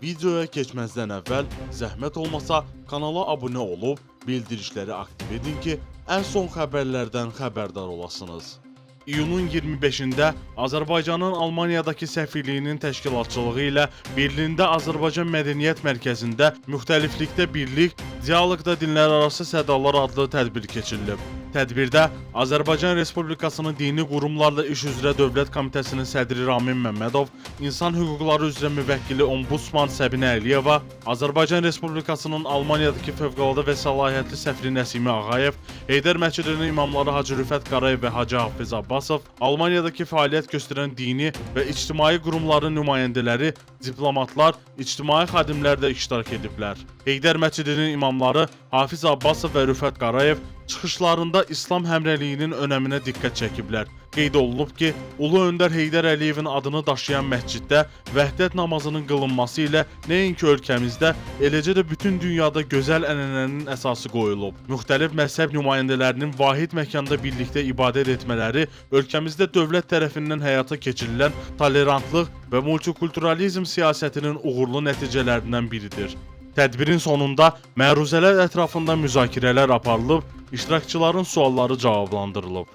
Videoya keçməzdən əvvəl zəhmət olmasa kanala abunə olub bildirişləri aktiv edin ki, ən son xəbərlərdən xəbərdar olasınız. İyunun 25-də Azərbaycanın Almaniyadakı səfirliyinin təşkilatçılığı ilə Berlində Azərbaycan Mədəniyyət Mərkəzində Müxtəliflikdə Birlik, Dialoqda Dinlərarası Sədalar adlı tədbir keçirilib. Tədbirdə Azərbaycan Respublikasının Dini Qurumlarla İş üzrə Dövlət Komitəsinin sədri Ramin Məmmədov, İnsan Hüquqları üzrə müvəkkili Ombudsman Səbinə Əliyeva, Azərbaycan Respublikasının Almaniyadakı fövqəladə və səlahiyyətli səfiri Nəsimi Ağayev, Heydər Məscidinin imamları Hacı Rüfət Qarayev və Hacı Hafiz Abbasov, Almaniyadakı fəaliyyət göstərən dini və ictimai qurumların nümayəndələri, diplomatlar, ictimai xadimlər də iştirak ediblər. Heydər Məscidinin imamları Hafiz Abbasov və Rüfət Qarayev çıxışlarında İslam həmrəyliyinin önəminə diqqət çəkiblər. Qeyd olunub ki, Ulu Öndər Heydər Əliyevin adını daşıyan məsciddə vəhdət namazının qılınması ilə nəinki ölkəmizdə, eləcə də bütün dünyada gözəl ənənənin əsası qoyulub. Müxtəlif məzhəb nümayəndələrinin vahid məkanda birlikdə ibadət etmələri ölkəmizdə dövlət tərəfindən həyata keçirilən tolerantlıq və multikulturalizm siyasətinin uğurlu nəticələrindən biridir. Tədbirin sonunda məruzələr ətrafında müzakirələr aparılıb, iştirakçıların sualları cavablandırılıb.